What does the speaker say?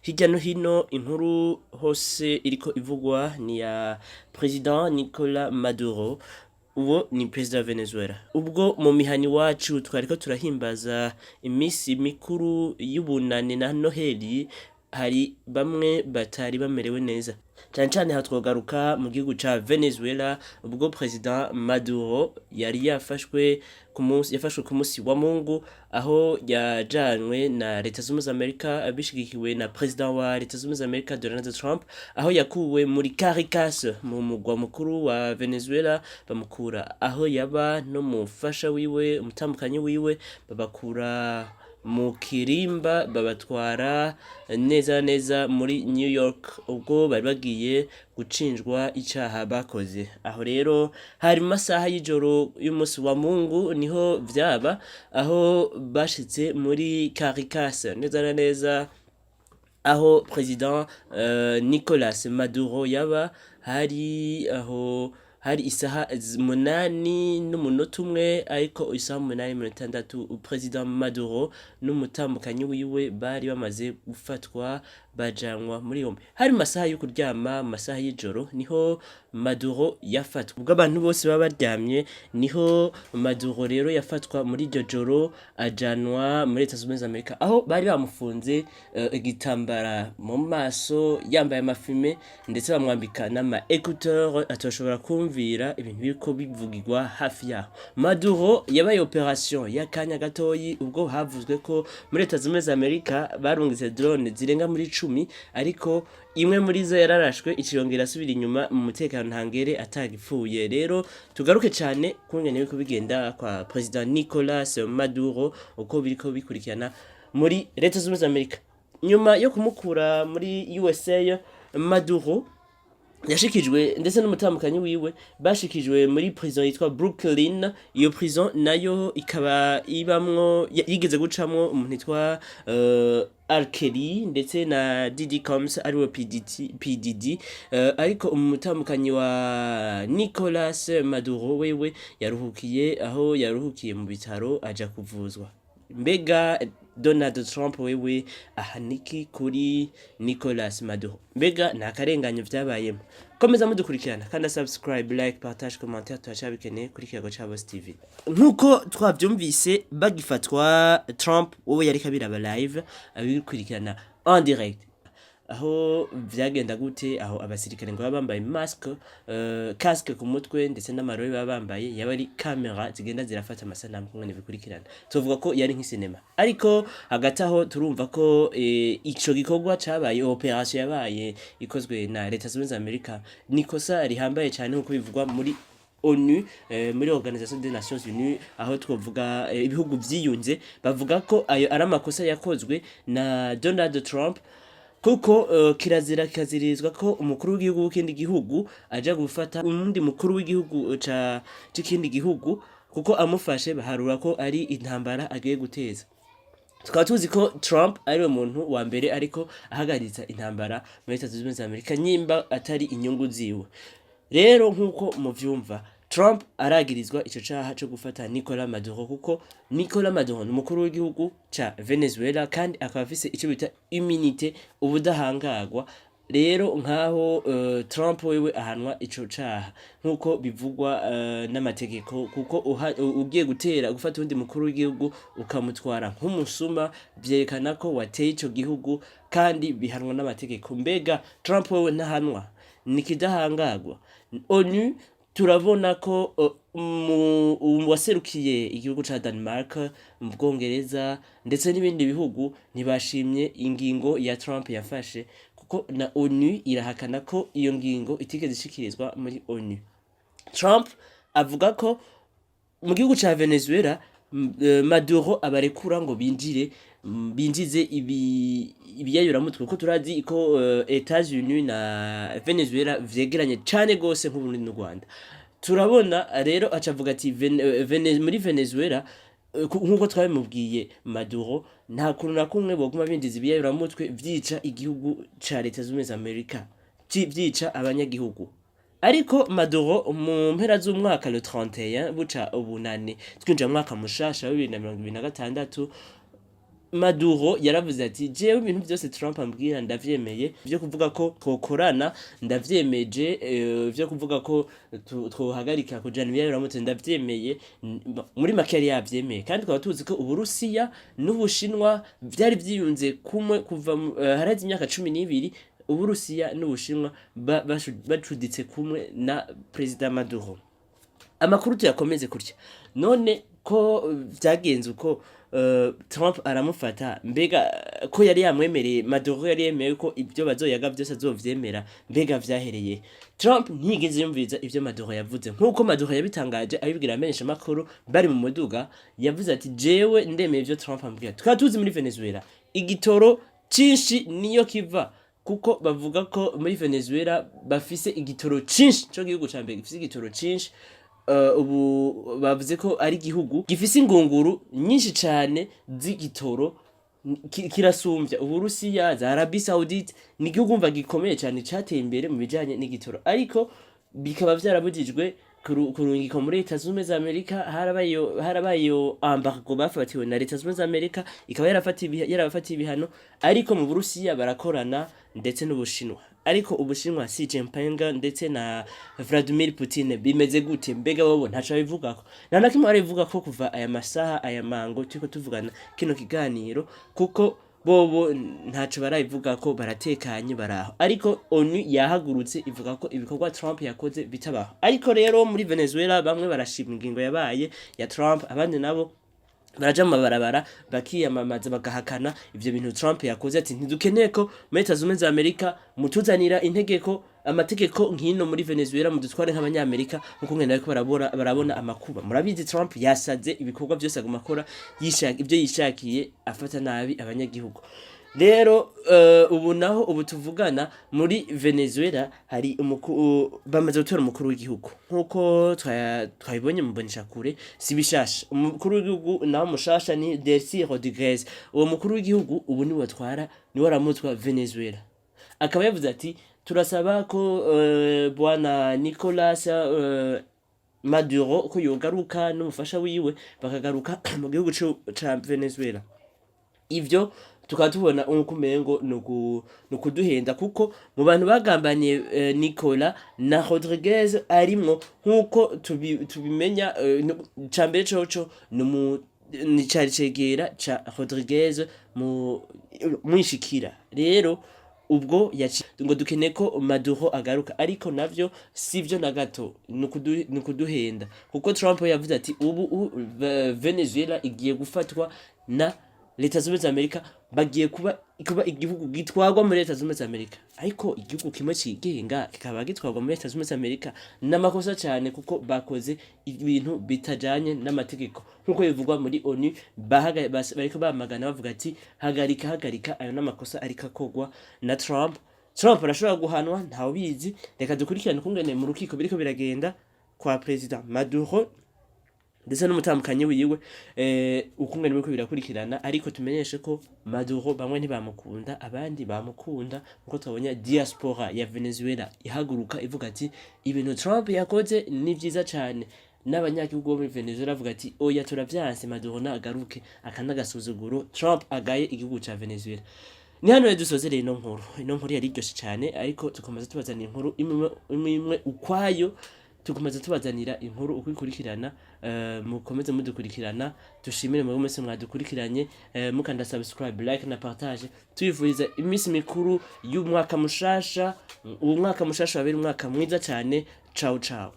Hirya no hino, inkuru hose iriko ivugwa ni ya President Nicolas Maduro. Uwo ni perezida wa Venezuela. Ubwo mu mihana iwacu twariko turahimbaza imisi mikuru y'Ubunani na Noheli, hari bamwe batari bamerewe neza cane cane. Aha twogaruka mu gihugu ca Venezuela, ubwo President Maduro yari yafashwe ku munsi, yafashwe ku munsi wa Mungu, aho yajanywe na Leta Zunze Ubumwe za Amerika bishigikiwe na President wa Leta Zunze Ubumwe za Amerika Donald Trump, aho yakuwe muri Caracas, mu mugwa mukuru wa Venezuela, bamukura aho yaba n'umufasha wiwe, umutambukanyi wiwe, babakura mu kirimba babatwara neza neza muri New York, ubwo bari bagiye gucinjwa icaha bakoze. Aho rero hari mu masaha y'ijoro y'umunsi wa Mungu niho vyaba, aho bashitse muri Caracas, neza na neza aho President Nicolas Maduro yaba. Hari aho hari isaha 8:01, ariko isaha 8:60 President Maduro n'umutambukanyi wiwe bari bamaze gufatwa, bajanwa muri yombi. Hari mu masaha yo kuryama, mu masaha y'ijoro niho Maduro yafatwa. Ubwo abantu bose baba baryamye niho Maduro rero yafatwa muri iryo joro, ajanwa muri Leta Zunze Ubumwe za Amerika, aho bari bamufunze igitambara mu maso, yambaye amafime, ndetse bamwambika n'ama écouteur atoshobora kumvira ibintu biriko bivugirwa hafi yaho. Maduro yabaye opération y'akanya gatoyi, ubwo havuzwe ko muri Leta Zunze Ubumwe za Amerika barungitse drone zirenga muri 10, ariko imwe muri zo yararashwe, iciyongera irasubira inyuma mu mutekano ntangere, atagipfuye. Rero tugaruke cane kungene biriko bigenda kwa President Nicolas Maduro, uko biriko bikurikirana muri Leta Zunze Ubumwe za Amerika. Nyuma yo kumukura muri USA, Maduro yashikijwe ndetse n'umutambukanyi wiwe, bashikijwe muri prison yitwa Brooklyn. Iyo prison nayo ikaba ibamwo, yigeze gucamwo umuntu yitwa R. Kelly ndetse na Diddy Combs, ariwe PDT, PDD. Ariko umutambukanyi wa Nicolas Maduro wewe yaruhukiye aho, yaruhukiye mu bitaro, aja kuvuzwa. Mbega Donald Trump wewe ahaniki kuri Nicolas Maduro? Mbega nta karenganyo vyabayemo? Komeza mudukurikirana kandi subscribe, like, partage, commentaire, turacabikeneye kuri Kiyago ca Boss TV. Nkuko twavyumvise, bagifatwa Trump wowe yariko abiraba live, abikurikirana en direct. Aho vyagenda gute? Aho abasirikare ngo baba bambaye masque, casque ku mutwe, ndetse n'amarori baba bambaye, yaba ari kamera zigenda zirafata amasanamu kumwe bikurikirana. Tuvuga ko yari nk'isinema. Ariko hagati aho turumva ko ico gikorwa cabaye, opération yabaye ikozwe na Leta Zunze Ubumwe za Amerika, ni kosa rihambaye cyane nkuko bivugwa muri ONU, muri Organisation des Nations Unies, aho twovuga ibihugu vyiyunze. Bavuga ko ayo ari amakosa yakozwe na Donald Trump, kuko kirazira kikazirizwa ko umukuru w'igihugu w'ikindi gihugu aja gufata uwundi mukuru w'igihugu ca c'ikindi gihugu, kuko amufashe baharura ko ari intambara agiye guteza. Tukaba tuzi ko Trump ariwe muntu wa mbere ariko ahagaritsa intambara muri Leta Zunze Ubumwe za Amerika, nyimba atari inyungu ziwe. Rero nk'uko muvyumva, Trump aragirizwa ico caha co gufata Nicolas Maduro, kuko Nicolas Maduro ni umukuru w'igihugu ca Venezuela kandi akaba afise ico bita immunité, ubudahangarwa. Rero nkaho Trump wewe ahanwa ico caha nkuko bivugwa n'amategeko, kuko ugiye gutera gufata uwundi mukuru w'igihugu ukamutwara nk'umusuma, vyerekana ko wateye ico gihugu kandi bihanwa n'amategeko. Mbega Trump wewe ntahanwa? Ni kidahangarwa? ONU, turabona ko waserukiye igihugu ca Denmark, mu Bwongereza ndetse n'ibindi bihugu ntibashimye ingingo ya Trump yafashe, kuko na ONU irahakana ko iyo ngingo itigeze ishikirizwa muri ONU. Trump avuga ko mu gihugu ca Venezuela Maduro abarekura ngo binjire, binjize ibiyayuramutwe, kuko turazi ko Etats-Unis na Venezuela vyegeranye cane gose nk'Uburundi n'u Rwanda. Turabona rero aca avuga ati muri Venezuela, nkuko twabimubwiye Maduro, nta kuntu na kumwe boguma binjiza ibiyayuramutwe vyica igihugu ca Leta Zunze Ubumwe za Amerika, vyica abanyagihugu. Ariko Maduro mu mpera z'umwaka, le 31, buca ubunane twinjira mu mwaka mushasha wa 2026. Maduro yaravuze ati: "Jewe ibintu byose Trump ambwira ndavyemeye, vyo kuvuga ko twokorana ndavyemeje, vyo kuvuga ko twohagarika kujana ibiyayuramutwe ndavyemeye." Muri make yari yavyemeye, kandi tukaba tuzi ko Uburusiya n'Ubushinwa vyari vyiyunze kumwe kuva haraheze imyaka 12, Uburusiya n'Ubushinwa bacuditse kumwe na Perezida Maduro. Amakuru tuyakomeze kurya. None ko vyagenze uko, Trump aramufata, mbega ko yari yamwemereye, Maduro yari yemeye ko ibyo bazoyaga byose azovyemera, mbega vyahereye? Trump ntiyigeze yumviriza ivyo Maduro yavuze, nk'uko Maduro yabitangaje abibwira amenyesha makuru bari mu muduga. Yavuze ati: "Jewe ndemeye ivyo Trump ambwira." Tukaba tuzi muri Venezuela igitoro cinshi niyo kiva, kuko bavuga ko muri Venezuela bafise igitoro cinshi, co gihugu ca mbere gifise igitoro cinshi. Ubu bavuze ko ari igihugu gifise ingunguru nyinshi cane z'igitoro, kirasumbya Uburusiya, za Arabie Saoudite. Ni igihugu mva gikomeye cane, cateye imbere mu bijanye n'igitoro, ariko bikaba vyarabujijwe kurungikwa muri Leta Zunze Ubumwe za Amerika. Harabaye embargo bafatiwe na Leta Zunze Ubumwe za Amerika, ikaba yarabafatiye ibihano. Ariko mu Burusiya barakorana ndetse n'Ubushinwa. Ariko Ubushinwa, Xi Jinping ndetse na Vladimir Putin, bimeze gute? Mbega bobo ntaco babivugako? Nta na kimwe barabivuga ko kuva aya masaha, aya mango turiko tuvugana kino kiganiro, kuko bobo ntaco barabivuga ko, baratekanye baraho. Ariko ONU yahagurutse ivuga ko ibikorwa Trump yakoze bitabaho. Ariko rero muri Venezuela bamwe barashima ingingo yabaye ya Trump, abandi nabo baraja mu mabarabara bakiyamamaza, bagahakana ivyo bintu Trump yakoze, ati: "Ntidukeneye ko muri Leta Zunze Ubumwe za Amerika mutuzanira integeko, amategeko nk'ino muri Venezuela, mudutware nk'abanyamerika nkuko ngenda." Bariko barabona amakuba. Murabizi, Trump yasaze, ibikorwa byose aguma akora ibyo yishakiye, afata nabi abanyagihugu. Rero ubu naho, ubu tuvugana, muri Venezuela hari bamaze gutora umukuru w'igihugu, nkuko twabibonye mu kure, si bishasha. Umukuru w'igihugu naho mushasha ni Delcy Rodriguez. Uwo mukuru w'igihugu ubu niwe atwara, niwe aramutwa Venezuela. Akaba yavuze ati: "Turasaba ko bwana Nicolas Maduro ko yogaruka n'umufasha wiwe, bakagaruka mu gihugu ca Venezuela." Ivyo tukaba tubona nkuko umengo ni ukuduhenda, kuko mu bantu bagambaniye Nicola na Rodriguez arimwo, nkuko tubimenya. Ca mbere coco ni cari cegera ca Rodriguez mu mwishikira. Rero ubwo yaci ngo dukeneye ko Maduro agaruka, ariko navyo sivyo na gato, ni ukuduhenda, kuko Trump yavuze ati ubu Venezuela igiye gufatwa na Leta Zunze Ubumwe za Amerika, bagiye kuba igihugu gitwarwa muri Leta Zunze Ubumwe za Amerika. Ariko igihugu kimwe cigenga kikaba gitwarwa muri Leta Zunze Ubumwe za Amerika, n'amakosa cyane, kuko bakoze ibintu bitajanye n'amategeko nkuko bivugwa muri ONU. Bariko bamagana bavuga ati: "Hagarika, hagarika, ayo n'amakosa ariko akorwa na Trump." Trump arashobora guhanwa, ntawe ubizi. Reka dukurikirane ukungene mu rukiko biriko biragenda kwa Perezida Maduro ndetse n'umutambukanyi wiwe, ukungene biriko birakurikirana. Ariko tumenyeshe ko Maduro bamwe ntibamukunda, abandi bamukunda, nkuko twabonye diaspora ya Venezuela ihaguruka ivuga ati: "Ibintu Trump yakoze ni vyiza cane." N'abanyagihugu bo muri Venezuela bavuga ati: "Oya, turavyanse, Maduro nagaruke, aka n'agasuzuguro Trump agaye igihugu ca Venezuela." Ni hano rero dusozereye ino nkuru. Ino nkuru yari iryoshe cyane, ariko tukomeza tubazanira inkuru imwe imwe imwe ukwayo, tukomeza tubazanira inkuru uko ikurikirana. Mukomeze mudukurikirana. Dushimire mwebwe mwese mwadukurikiranye, mukanda subscribe, like na partage. Tuyifuriza iminsi mikuru y'umwaka mushasha. Uwo mwaka mushasha wabera umwaka mwiza cyane. Ciao ciao.